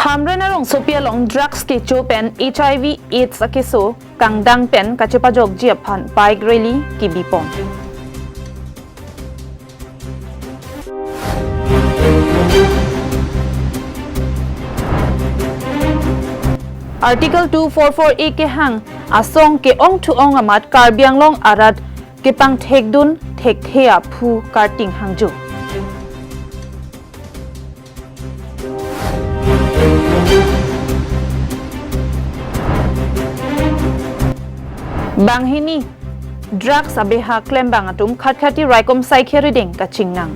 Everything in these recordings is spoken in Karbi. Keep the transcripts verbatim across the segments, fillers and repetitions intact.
Hamren arongsopi along drugs kecho pen H I V AIDS akeso kangdang pen kachepajokji aphan bike rally kebipon. Article two four four A kehang asong ke-ong thu-ong amat Karbi Anglong arat kepangthekdun thekthe aphu karting hangjo. Banghini drugs abeha klembang atum khatkhati raikom saikhe rideng kachingnang.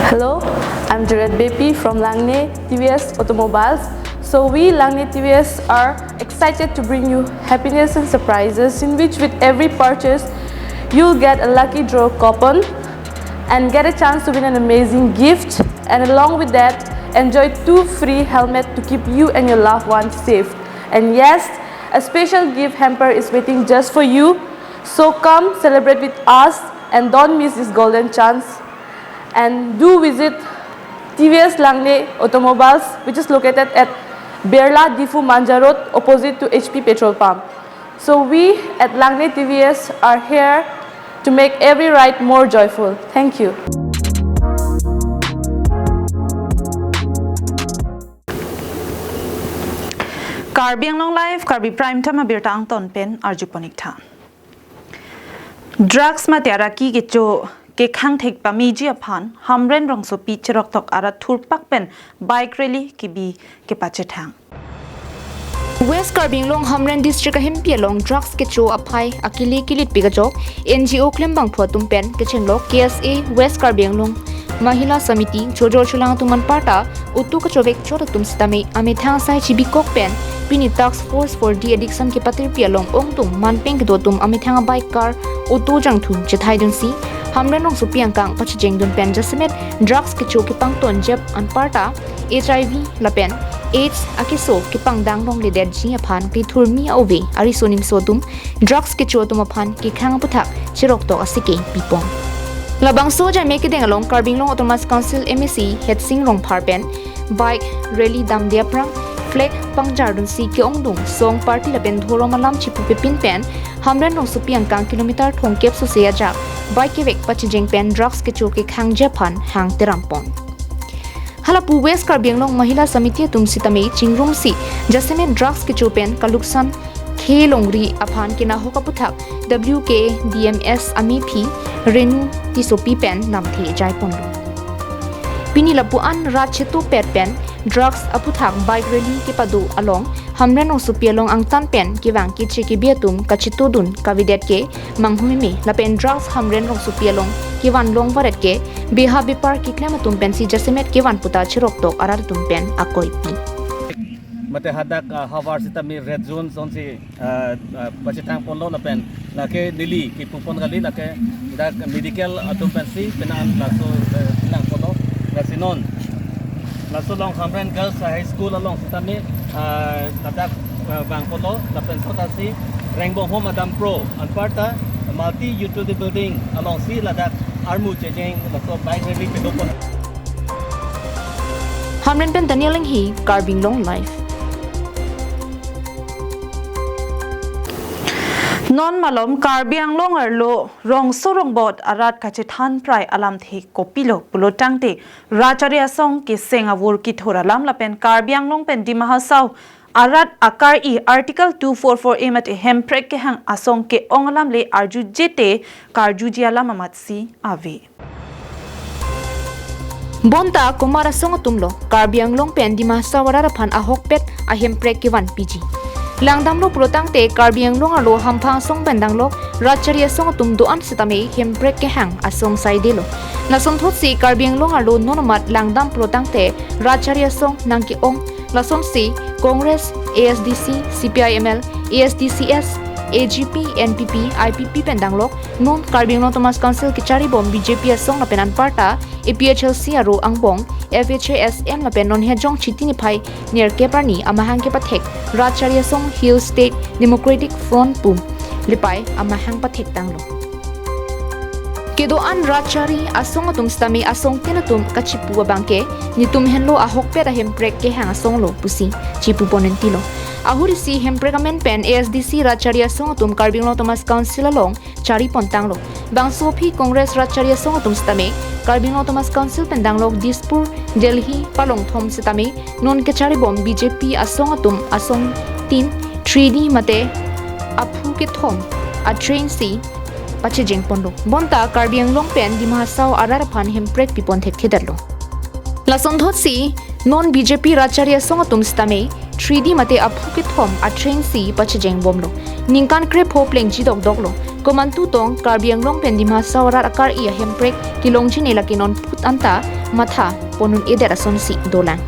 Hello, I'm Juliet Bepi from Langne T V S Automobiles. So we, Langne T V S, are excited to bring you happiness and surprises in which with every purchase, you'll get a lucky draw coupon and get a chance to win an amazing gift, and along with that, enjoy two free helmet to keep you and your loved ones safe. And yes, a special gift hamper is waiting just for you. So come celebrate with us and don't miss this golden chance. And do visit T V S Langne Automobiles, which is located at Birla Diphu Manja Road, opposite to H P petrol pump. So we at Langne T V S are here to make every ride more joyful. Thank you. Karbi Anglong Live, Karbi Prime Time abirta angton pen arjupon-ik tha. Drugs mate araki kecho kekhang thek pameji aphan Hamren rongsopi cheroktok arat thurpak pen bike rally kebi kepachethang. West Karbi Anglong Hamren District ahempi along drugs kecho aphai akili kilitpik ajok N G O klembangphu atum pen kechenglok K S A West Karbi Anglong Mahila Samiti chojor cholang atum anparta auto kachovek chot atum sitame amethang asai chibikok pen pini Task Force for De-Addiction kepatirpi along ongdung manpeng kedo atum amethang abike, car, auto jangthu chethaidunsi Hamren rongsopi angkang pachejengdun pen jasemet drugs kecho kepangtonjep anparta H I V lapen AIDS akeso kepangdang longledetji aphan kethurmi a-ove ariso nimso atum drugs kecho atum aphan kekhang aputhak cheroktok asike pipon. Labangso ajame kedeng along Karbi Anglong Autonomous Council M A C Hetsing Rongphar pen bike rally damde aphrang flag pangjardunsi ke-ongdung song party lapen dhorom alam chipupepin pen Hamren rongsopi angkang kilometer thomkep sose ajak bike kevek pachejeng pen drugs kecho kekhangji aphan hang terampon. Halapu West Karbi Anglong Mahila Samiti atum sitame chingrumsi jasemet drugs kecho pen kaluksan khe longri aphan kenahok aputhak W K D M S amephi Renu Tissopi pen lamthe jaiponlo. Pini lapu-an rat chetupet pen drugs aputhak bike rally kepado along Hamren rongsopi along angtan pen kevang keche kebi atum kachetodun kavedet ke manghumeme lapen drugs Hamren rongsopi along kevan longvaret ke beha bepar keklem atum pensi jasemet kevan puta cheroktok arat atum pen akoipi. Mate hadak, ah, havar sitame red zone zone si, ah, ah, pachethang ponlo lapen lake neli kepupon kali lake dak medical atum pensi penang laso, eh, penang ponlo lasi non laso along Hamren Girls High School along sitame, ah, ladak, ah, vang ponlo lapen sotasi Rengbong Home Adam Pro anparta multi utility building alongsi ladak armu chejeng laso bike rally pedopon. Hamren pen Daniel Enghi, Karbi Anglong Live. Non malom Karbi Anglong arlo rongso rongbot arat kachethan prai alamthe kopilo pulotangte Rajchari Asong keseng avur kithur alam lapen Karbi Anglong pen Dima Hasao arat akar-i Article two four four A mate hemprek kehang asong ke-ong alam le arjuje te karjuji alam amatsi ave. Bonta komat asong atumlo Karbi Anglong pen Dima Hasao arat aphan ahokpet ahemprek kevanpiji? Langdamlo pulotangte Karbi Anglong arlo hamphang asong pen danglok Rajchari Asong atum do-an sitame hemprek kehang asong saidelo. Lasonthotsi Karbi Anglong arlo non amat langdam pulotangte Rajchari Asong nangke-ong. Lasonsi Congress, A S D C, C P I M L, A S D C S, A G P, N P P, I P P pen danglok non Karbi Anglong Autonomous Council kecharibom B J P asong lapen anparta A P H L C aro angbong F H A S M lapen non hejong chiti niphai nerkep arni amahang kepathek Rajchari Asong Hill State Democratic Front pu Lepai amahang pathektanglo. Kedo-an rat chari asong atum sitame asongtin atum kachipu abangke netum henlo ahokpet ahemprek kehang asonglo pusi chipu ponentilo. Ahut isi hemprek amen pen A S D C rat chari asong atum Karbi Anglong Autonomous Council along charipontanglo. Bangso aphi Congress rat chari asong atum sitame Karbi Anglong Autonomous Council pen danglok Dispur, Delhi palongthom sitame non kecharibom B J P asong atum asongtin three D mate aphu kethom a-train si pachejengponlo. Bonta Karbi Anglong pen Dima Hasao arat aphan hemprek pipon thekthedetlo. Lasonthotsi non B J P rat chari asong atum sitame three D mate aphu kethom a-train si pachejengbomlo. Ningkan krepho plengji dokdoklo. Komantu tong Karbi Anglong pen Dima Hasao arat akar-i ahemprek kelongjine lake non put anta matha pon un-edet asonsi dolang.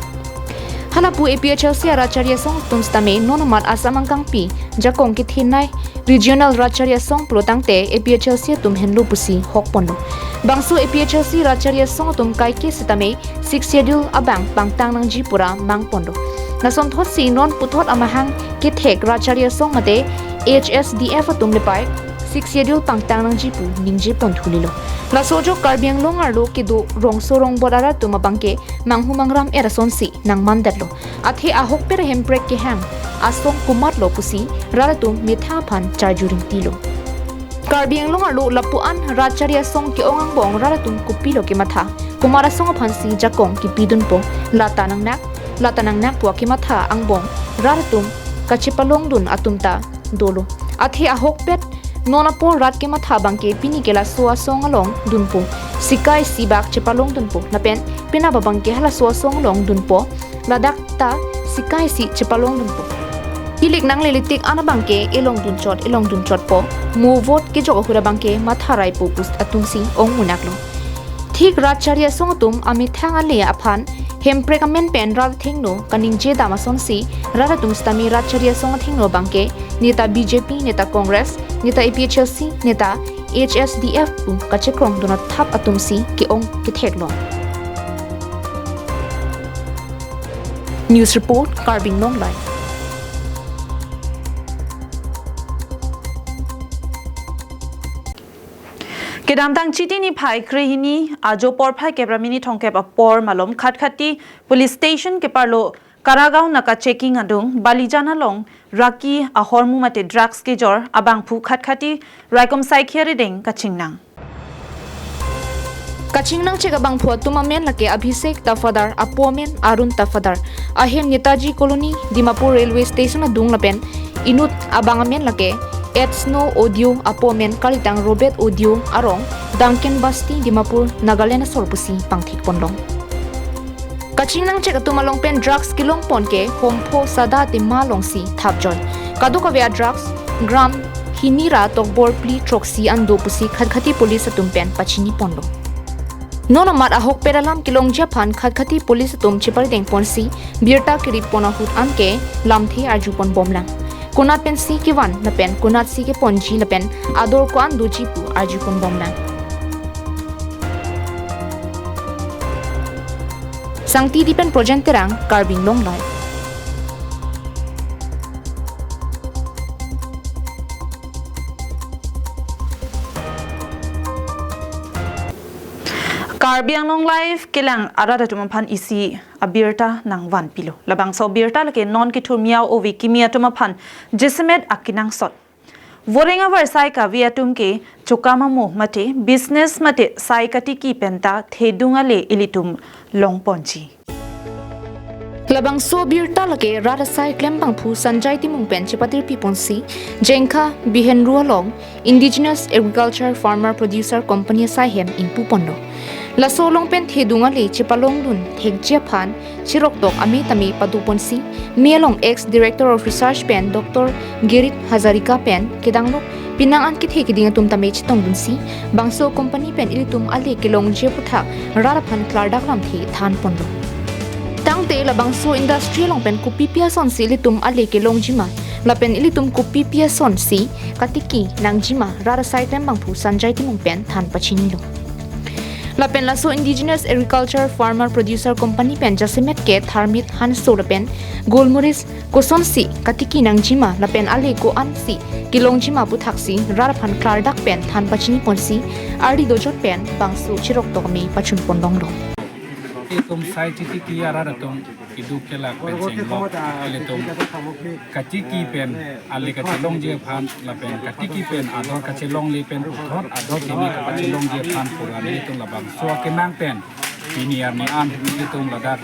Halapu A P H L C arat chari asong atum sitame non amat Assam angkangpi jakong kethenei regional rat chari asong pulotangte A P H L C atum henlo pusi hokponlo. Bangso A P H L C rat chari asong atum kaike sitame Sixth Schedule abang pangtang nangji pura mangponlo. Lasonthotsi non puthot amahang kethek rat chari asong mate H S D F atum lepai Sixth Schedule pangtang nangji pu ningjeponthulelo. Laso ajok Karbi Anglong arlo kedo rongso rongbot arat atum abangke manghu mangram-et asonsi nangmandetlo. Athe ahokpet ahemprek kehang asong komatlo pusi rat atum methang aphan charju ringtilo. Karbi Anglong arlo lapu-an rat chari asong ke-ong angbong rat atum kopilo kematha, komat asong aphansi jakong kepidunpo, lata nangnak, lata nangnak pu akematha angbong rat atum kachepalongdun atum ta dolo. Athe ahokpet non apor rat kematha abangke pini ke laso asong along dunpo. Sika isi bak chepalongdunpo. Lapen penap abangke halaso asong along dunpo. Ladak ta sika isi chepalongdunpo. Ilik nangleletik an abangke elongdunchot, elongdunchotpo. Mo vote kejok ahut abangke matharaipo pu atumsi ong munaklo. Thik rat chari asong atum amethang ale aphan hemprek amen pen rat athengno kaningje dam asonsi rat atum sitame rat chari asong athengno abangke neta B J P, neta Congress, neta A P H L C, neta H S D F pu kachekrongdun athap atumsi ke-ong ketheklong. News report, Karbi Anglong Live. Kedamtang Chiti niphai krehini ajo porphai kep ra minit thomkep apor malom Khatkhati Police Station keparlo Karagaon naka checking adung Balijan along raki ahormu mate drugs kejor abangphu Khatkhati raikom saikhia rideng kachingnang. Kachingnang chek abangphu atum amen lake Abhishek Tafadar, apo amen Arun Tafadar, ahem Netaji Colony, Dimapur Railway Station adung lapen inut abang amen lake Ed Snow Audio, apo amen kalitang Robert Audio, arong Duncan Basti, Dimapur, Nagaland asor pusi pangthikponlong. Kachingnang chek atum along pen drugs kelongpon ke Hompho Sada Tema alongsi thapjoi. Kadokave a-drugs gram hini ra tokbor phli throksi an do pusi Khatkhati police atum pen pachiniponlo. Non amat ahokpet alam kelongji aphan Khatkhati police atum cheparidengponsi birta keripon ahut anke lamthe arjuponbomlang. Konat pensi kevan lapen konatsi keponji lapen ador ko-an doji pu arjuponbomlang. Sangti di pen Projen Terang, Karbi Anglong Live. Karbi Anglong Live kelang arat atum aphan isi abirta nangvanpilo. Labangso abirta lake non kethurmi a-ove kimi atum aphan jasemet akenangsot. Voreng avarsai kave atum ke chokam amo mate business mate sai katiki penta thedung ale ilitum longponji. Labangso abirta lake rat asai klembangphu Sanjay Timung pen chepatirpiponsi Jengkha Bihenru along Indigenous Agriculture Farmer Producer Company asai hem ingpuponlo. Laso along pen thedung ale chepalongdun thekji aphan cheroktok ame tame padoponsi, me along ex Director of Research pen Doctor Girit Hazarika pen kedanglok penang an kethe keding atum tame chetongdunsi, bangso company pen ilitum ale kelongji aphuthak rat aphan klardak lamthe thanponlo. Tangte labangso industry along pen kopipi asonsi ilitum ale kelongjima, lapen ilitum kopipi asonsi katiki nangjima rat asai klembangphu Sanjay Timung pen than pachinilo. Lapen laso Indigenous Agriculture Farmer Producer Company pen jasemet ke tharmit, hanso lapen golmoris kosonsi katiki nangjima lapen ale ko-ansi kelongjima aputhaksi rat aphan klardak pen than pachini ponsi ardi dojon pen bangso chirok tokme pachun pon longlo. Itum sai chitiki arat atum iduk kelak pen chenglok, ilitum katiki pen ale kachelongji aphan lapen katiki pen ador kachelongle pen puthot ador keme kapachelongji aphan pura nelitum labangso akenang pen pini arni an nelitum ladak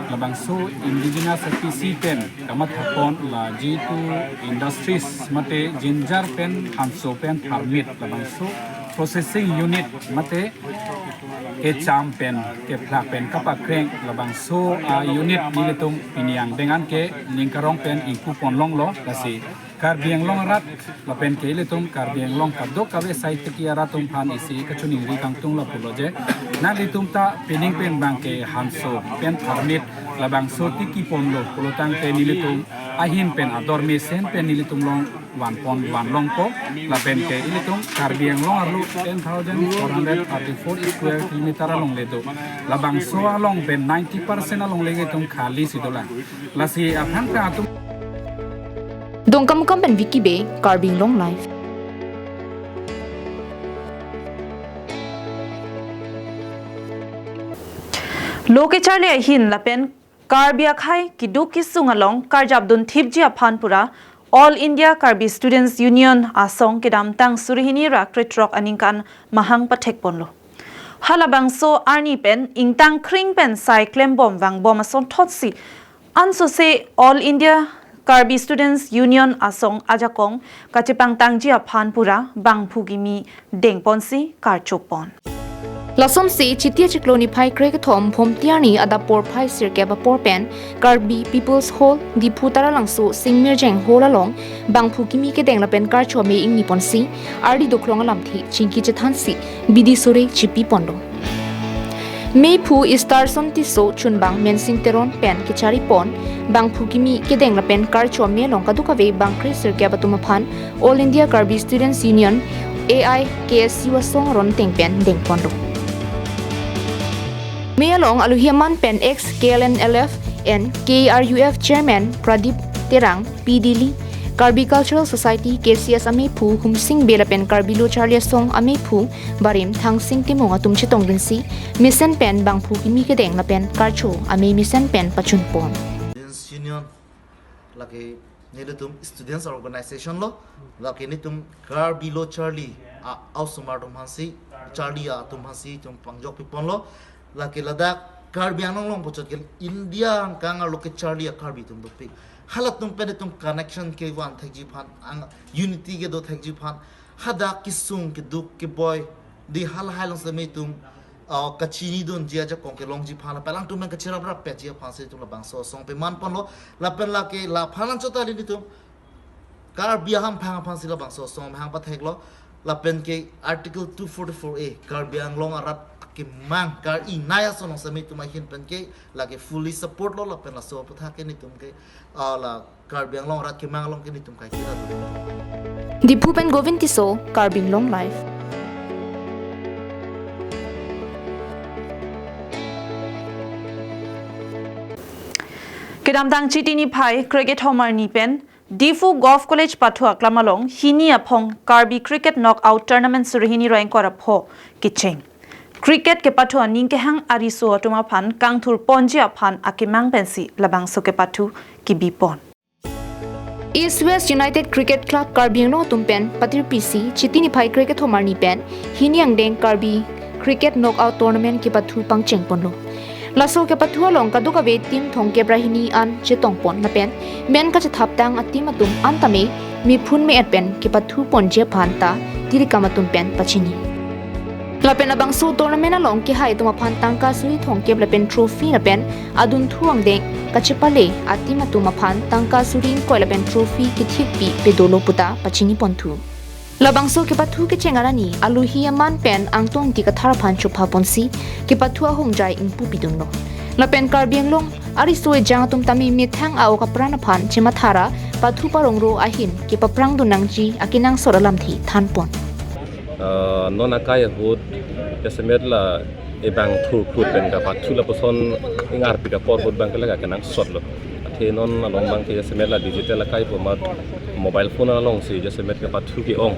labangso Indigenous A P C pen kamatha pon la G two Industries mate jinjar pen hanso pen tharmit labangso processing unit mate kecham pen kephlak pen kapakreng labangso a-unit nelitum pini angdeng an ke ning karong pen ingpu pon longlo. Lasi Karbi Anglong arat lapen ke ilitum Karbi Anglong kadokave sai tiki arat atum aphan isi kachiningri kangtung lapulo je, nanglitum ta pining pen bang ke hanso pen tharmit labangso tiki ponlo pulotangte nelitum ahin pen ador mesen pen nelitum along van pon van longpo. Lapen ke ilitum Karbi Anglong arlo ten thousand four hundred thirty-four square kilometer alongle do. Labangso along pen ninety percent alongle itum khali si dolang. Lasi aphan ta atum Dongkamukam pen Vicky Bey, Karbi Anglong Live. Lo kecharli ahin lapen Karbi akhei keduk kesung along karjap dunthipji aphan pura All India Karbi Students Union asong kedamtang suri hini ra krethrok aningkan mahang pathek ponlo. Halabangso arni pen ingtang kring pen sai klembom vangbom asonthotsi ansose All India Karbi Students Union asong ajakong kachepangtangji aphan pura bangphu kimi dengponsi karcho pon. Lasonsi Chiti achiklo niphai krekethom Bhomti arni adap porphai sirkep apor pen Karbi People's Hall, Diphu Taralangso Singmirjeng Hall along bangphu kimi kedeng lapen karcho ame ingni ponsi ardi doklong alamthe chingki chethansi bidi sore chipi ponlo. Meiphu Easterson Tisso, chunbang Mensing Teron pen kechari pon bangphu kimi kedeng lapen karcho ame along kadokave bangkre sirkep atum aphan All India Karbi Students Union, A I K S U asong aron teng pen deng ponlo. Ame along alohi aman pen ex K L N L F and K R U F Chairman Pradip Terang, P D Lee, Karbi Cultural Society, K C S ameiphu Humsing Bey lapen Karbi Lo Charli Asong ameiphu barim Thangsing Timung atum chetongdunsi mesen pen bangphu kimi kedeng lapen karcho ame mesen pen pachun pon. Students Union lake nelitum students organization lo, lake nelitum Karbi Lo Charli a-, ausomar atum aphansi, charli atum aphansi itum pangjok pi ponlo. Lake ladak Karbi Anglong along puchot ke India angkang arlo kecharli a-Karbi atum dopik. Halatum pen itum connection kevan thekji aphan, ang unity kedo thekji aphan, hadak kesung keduk keboi, di halahai along seme itum, ah, kachinidunji ajakong kelongji aphan, palangtum pen kachiraprap petji aphansi itum labangso asong peman ponlo. Lapen lake laphan anchot ta nelitum Karbi ahamphang aphansi labangso asong mahang patheklo. Lapen ke Article two forty-four A, Karbi Anglong arat kemang, kar-i nai ason along seme itum ahin pen ke lake fully support lo, lapen laso aputhak ke nelitum ke, ah, la Karbi Anglong arat kemang along ke nelitum kaiketa do. Diphu pen Govind Tisso, Karbi Anglong Live. Kedamtang Chiti niphai krekethom arni pen Diphu Govt College pathu aklam along hini aphong Karbi Cricket Knockout Tournament suri hini ra ingkoi ra pho kecheng. Cricket kepathu aning kehang ariso atum aphan kangthur ponji aphan akemang pensi labangso kepathu kibi pon. East West United Cricket Club Karbi Anglong atum pen patirpisi Chiti niphai krekethom arni pen hini angdeng Karbi Cricket Knockout Tournament kepathu pangcheng ponlo. Laso kepathu along kadokave team thomkep ra hini an chetong pon lapen men kachethaptang a-team atum an tame mephun me-et pen kepathu ponji aphan ta tirikam atum pen pachini. Lapen labangso tournament along kehai atum aphan tangka suri thomkep lapen trophy lapen adunthu angdeng kachepale a-team atum aphan tangka suri ingkoi lapen trophy kethikpi pedolo puta pachini ponthu. Labangso kepathu kecheng arni alohi aman pen Angtong Ingti Kathar aphan chopha ponsi kepathu ahongjai ingpu pidunlo. Lapen Karbi Anglong ariso ejang atum tame methang a-ok apran aphan chemathara pathu parongro ahin kepaphrang dun nangji akenangsot alamthe than pon. Ah, non akai ahut Jasemet la ebang thu khut pen kapathu lapuson ingarpi apor ahut abang ke la kenangsot lo. Athe non along abang ke jasemet la digital akai pu amat mobile phone alongsi jasemet kapathu ke-ong.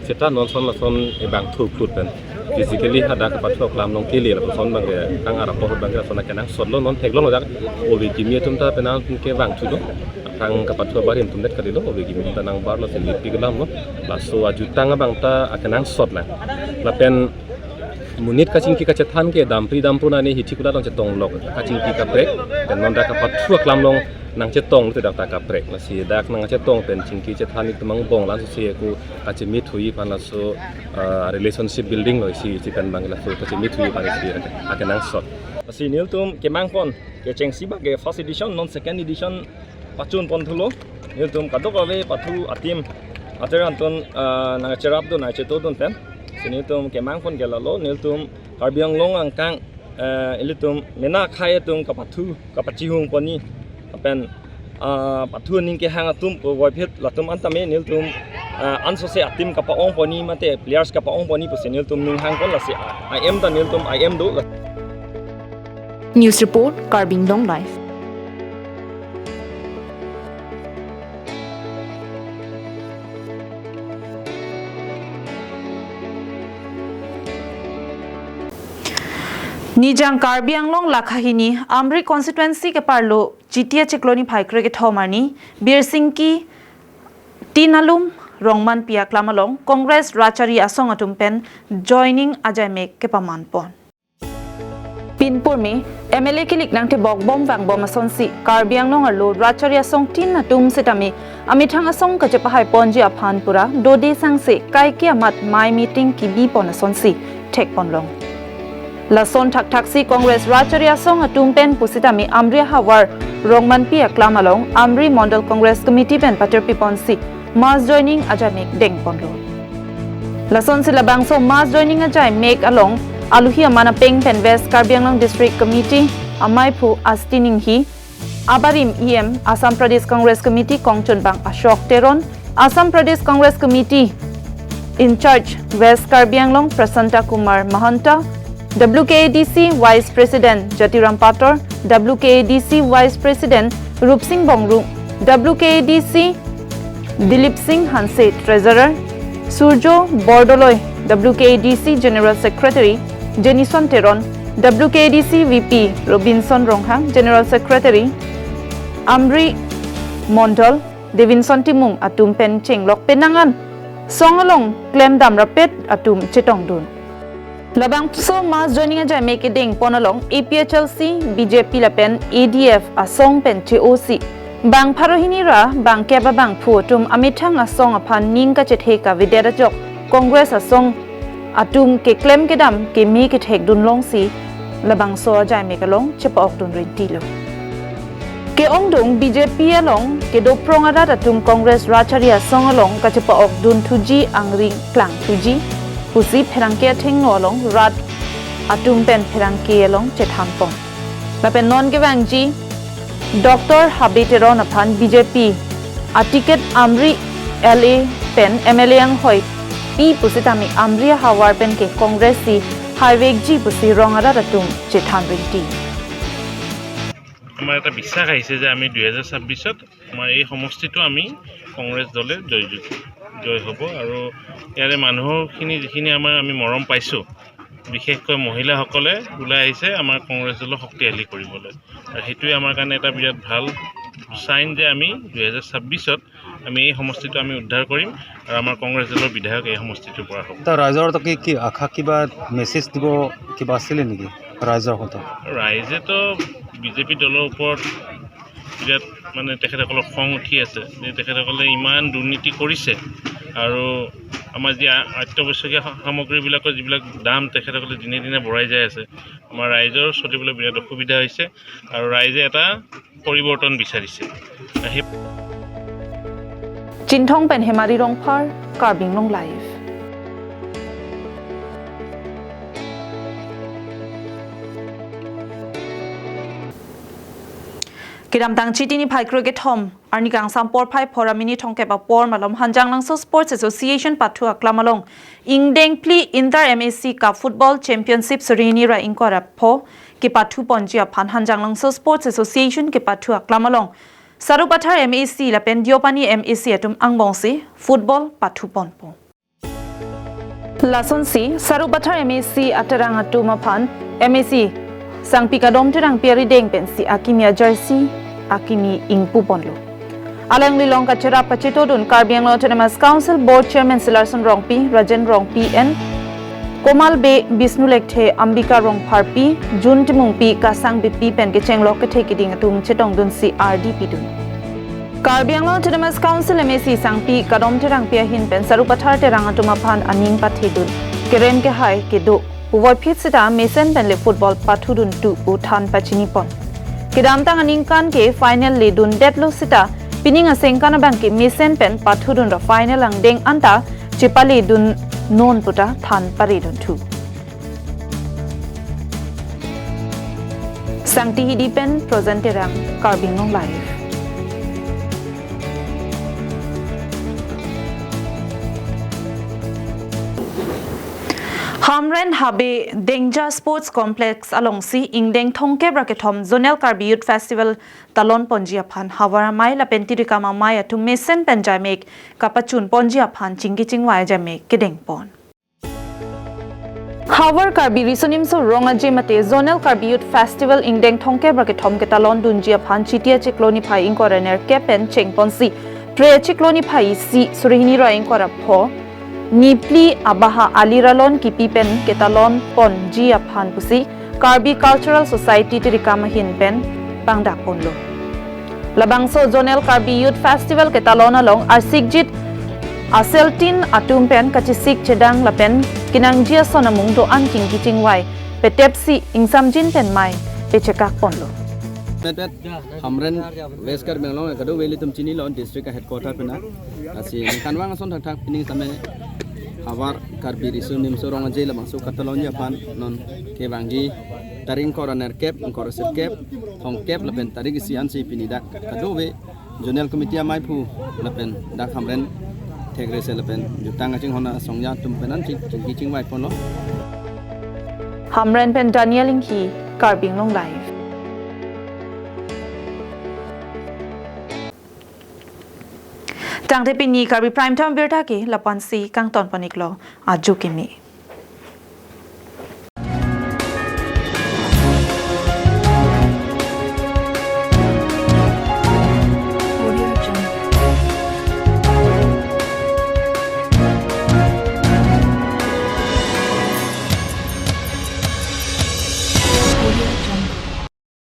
Seta non son lason ebang thu khut pen physically hadak kapathu aklam along kele lapuson abang ke kang-ar apor ahut abang ke lason kenangsot lo, non theklong lo dak ove kimi atum ta penang ke vangthu lo. Aphrang kapathu abarim atum det kalilo, ove kimi atum ta nangbar lo, si lipi kelam lo. Laso ajutang abang ta akenangsot lang. Lapen monit kachingki kachethan ke dampri dampo nani hithi kulat along chetong lok, kachingki kaprek, pen non dak kapathu aklam along nangchetong te dak ta kaprek. Lasi dak nangchetong pen chingki chethan itum angbong lan si aku kachimi thuji aphan laso, ah, relationship building lo isi isi pen abang laso kachimi thuji aphan isi akenangsot. Lasi nelitum kemang pon kechengsi abang ke first edition, non second edition pachun pon thulo. Nelitum kadokave pathu atim ater anton, ah, nangcherapdun nangchetodun pen. Si nelitum kemang pon ke lalo, nelitum Karbi Anglong angkang, eh, ilitum mena akhei atum kapathu kapachihung pon ni. Lapen, ah, pathu aning kehang atum ko voiphit latum an tame nelitum, ah, ansose atim kapa-ong pon ni mate players kapa-ong pon ni pusi nelitum ning hang pon, lasi, ah, I M ta nelitum I M do la. News report, Karbi Anglong Live. Nijang Karbi Anglong lakha hini Amri constituency keparlo Jitia chiklo niphai krekethom arni Birsingki Tinalum Rongmanpi aklam along Congress Rachari Asong atum pen joining ajaimek kepaman pon. Pinpur me M L A kilik nangtebok bom vangbom asonsi Karbi Anglong arlo Rachari Asong tin atum setame amethang asong kachepahai ponji aphan pura dode sangse kaike amat mai meeting kibi pon asonsi thek ponlong. Lason thakthaksi Congress Rachari Asong atum pen pusitame Amri ahavar Rongmanpi aklam along Amri Mondol Congress Committee pen paterpi ponsi mass joining ajaimek deng ponlo. Lasonsi labangso mass joining ajaimek along aluhi aman apeng pen West Karbi Anglong District Committee amaiphu Asti Ninghi, abarim E M Assam Pradesh Congress Committee kongchunbang Ashok Teron, Assam Pradesh Congress Committee in charge West Karbi Anglong Prasanta Kumar Mahanta, W K A D C Vice President Jatiram Pator, W K A D C Vice President Rupsing Bongrung, W K A D C Dilip Singh Hanse, Treasurer, Surjo Bordoloi, W K A D C General Secretary Jenison Teron, W K A D C V P Robinson Ronghang, General Secretary Amri Mondol, Devinson Timung atum pen chenglok penang an song along klemdam rapet atum chetongdun. Labangso mass joining ajaimek kedeng pon along A P H L C, B J P lapen A D F asong pen che-osi bang pharo hini ra bang kep abangphu atum amethang asong aphan ning kachethe kavedet ajok Congress asong atum keklem kedam keme kethekdun longsi labangso ajaimek along chepa-okdun rintilo. Ke-ongdung B J P along kedoprong arat atum Congress Rachari Asong along kachepa-okdun thuji angring klang thuji pusi pherangke athengno along rat atum pen pherangke along chethan pon. Lapen non kevangji Doctor Habe Teron aphan B J P aticket Amri L A pen M L A anghoi pi pusitame Amri ahavar pen ke Congress si haivekji pusi rong arat atum chethan rinti. আমাৰ এটা বিশ্বাস আহিছে যে আমি দুই হাজাৰ ছাব্বিছত আমাৰ এই সমষ্টিটো আমি কংগ্ৰেছ দলে জয়যুক্ত, জয় হ'ব। আৰু ইয়াৰে মানুহখিনি যিখিনি আমাৰ আমি মৰম পাইছোঁ, বিশেষকৈ মহিলাসকলে ওলাই আহিছে আমাৰ কংগ্ৰেছ দলক শক্তিশালী কৰিবলৈ। আৰু সেইটোৱে আমাৰ কাৰণে এটা বিৰাট ভাল চাইন যে আমি দুই হাজাৰ ছাব্বিছত আমি এই সমষ্টিটো আমি উদ্ধাৰ কৰিম আৰু আমাৰ কংগ্ৰেছ দলৰ বিধায়ক এই সমষ্টিটোৰ পৰা হ'ব। এটা ৰাইজৰ তাকে কি আশা, কিবা মেছেজ দিব, কিবা আছিলে নেকি ৰাইজৰ কথা? ৰাইজেতো বিজেপি দলৰ ওপৰত বিৰাট মানে তেখেতসকলৰ খং উঠি আছে যে তেখেতসকলে ইমান দুৰ্নীতি কৰিছে আৰু আমাৰ যি আ-, অত্যাৱশ্যকীয় সা-, সামগ্ৰীবিলাকৰ যিবিলাক দাম তেখেতসকলে দিনে দিনে বঢ়াই যাই আছে। আমাৰ ৰাইজৰ চলিবলৈ বিৰাট অসুবিধা হৈছে আৰু ৰাইজে এটা পৰিৱৰ্তন বিচাৰিছে। সেই Chinthong pen Hemari Rongphar, Karbi Anglong Live. Kedamtang Chiti niphai krekethom arni kangsam porphai pharo minit thomkep apor malom Hanjanglangso Sports Association pathu aklam along ingdeng phli Inter M A C Cup Football Championship suri hini ra ingkoi ra pho kepathu ponji aphan Hanjanglangso Sports Association kepathu aklam along Sarupathar M A C lapen Deopani M A C atum angbongsi football pathu ponpo. Lasonsi Sarupathar M A C aterang atum aphan M A C Sangpi Kadom Terangpi arideng pensi akimi ajersey akimi ingpu ponlo. Alanglilong kacherap kachetodun Karbi Anglong Autonomous Council Board Chairman Silarson Rongpi, Rajen Rongpi and Komal Bey, Bishnu Lekthe, Ambika Rongpharpi, Jun Timungpi, Kasang Beypi pen kechenglok kethe kiding atum chetongdunsi ardi pidun. Karbi Anglong Autonomous Council M A C Sangpi Kadom Terangpi ahin pen Sarupathar Terang atum aphan aning pathedun kerem kehai kedo puvoiphit sita mesen pen le football pathudun tu pu than pachini pon. Kedamtang aningkan ke final ledundetlo sita pining asengkan abang ke mesen pen pathudun ra final angdeng anta chepaledun non puta than paredun thu. Sangti Hidi pen Projen Terang, Karbi Anglong Live. Hamren Habe Dengja Sports Complex alongsi ingdeng thomkep ra kethom Zonal Karbi Youth Festival talon ponji aphan havar amei lapen tirikam amei atum mesen pen jamek kapachun ponji aphan chingki chingvai jamek kedeng pon. Havar Karbi Riso Nimso Rong Aje mate Zonal Karbi Youth Festival ingdeng thomkep ra kethom ketalon dunji aphan Chiti achiklo niphai ingkoi ra nerkep pen chengponsi Phre achiklo niphai isi suri hini ra ingkoi ra pho niphli abaha ali ra lon kipi pen ketalon ponji aphan pusi Karbi Cultural Society tirikam ahin pen pangdak ponlo. Labangso Zonal Karbi Youth Festival ketalon along arsikjit aseltin atum pen kachesik chedang lapen kenangji ason amung do-an chingki chingvai petepsi ingsamjin pen mei pechekak ponlo. Metpet Hamren West Karbi Anglong kadokave ilitum chinilo district headquarter pen. Lasi ningkanvang ason thakthak pining tame Havar Karbi Riso Nimso Rong Aje labangso ketalonji aphan non kevangji tarik ingkoi ra nerkep, ingkoi ra sirkep, thomkep lapen tarik isi ansi pini dak kadokave Zonal Committee ameiphu lapen dak Hamren thekrese lapen jutang kachinghon asong atum pen an ching, chingki chingvai ponlo. Hamren pen Daniel Inghi, Karbi Anglong Live. Tangte pini Karbi Prime Time birta ke lapu-ansi kangton pon-iklo, ajo kimi.